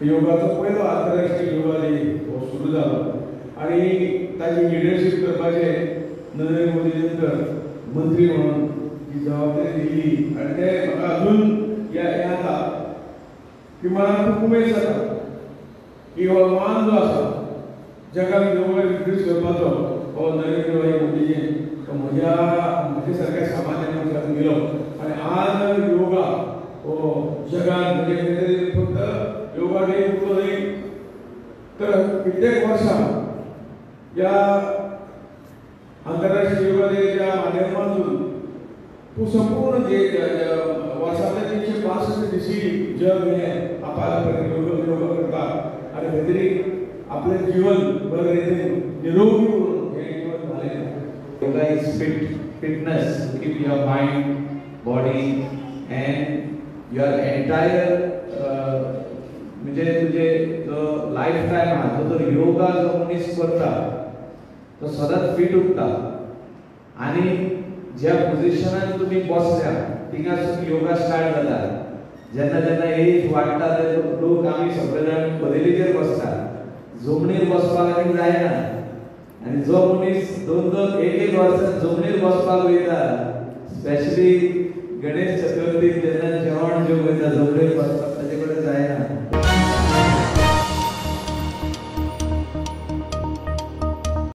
योगाचो पयलो आंतरराष्ट्रीय योगा डे हो सुरू जालो आनी ताची लिडरशीप करपाचें नरेंद्र मोदी नंतर मंत्री म्हणून जी जबाबदारी दिली आनी ते म्हाका अजून हें जाता की मनाक खूब उमेद जाता की हो मान जो आसा जगाक योगा इंट्रोड्यूस करपाचो हो नरेंद्र मोदीजीन तो म्हज्या म्हजे सारक्या सामान्य मनशाक दिलो आनी आज योगा हो जगान म्हणजे फक्त योगा डे उरलो न्ही तर कित्येक वर्सां ह्या आंतरराष्ट्रीय योगा डेच्या माध्यमातून तूं संपूर्ण जे वर्सांतले 365 दिसी जग हें आपल्या योगा करता आनी खंय तरी आपलें जीवन बरें रितीन निरोगी उरून हें जीवन घालयता. Yoga is fitness to keep your mind, body and your entire म्हणजे तुजे जो लायफ टायम आहा तो जर योगा जो मनीस करता तो सदांच फिट उरता आनी ज्या पोजिशनान तुमी बसल्या थिंगासून योगा स्टार्ट जाता. जेन्ना जेन्ना एज वाडटा ते लोक आमी सगळे जाण कदेलीचेर बसता, जमनीर बसपाक आनी जायना आनी जो मनीस दोन दोन एक एक वर्सां जमनीर बसपाक वयता, स्पेशली गणेश चतुर्थी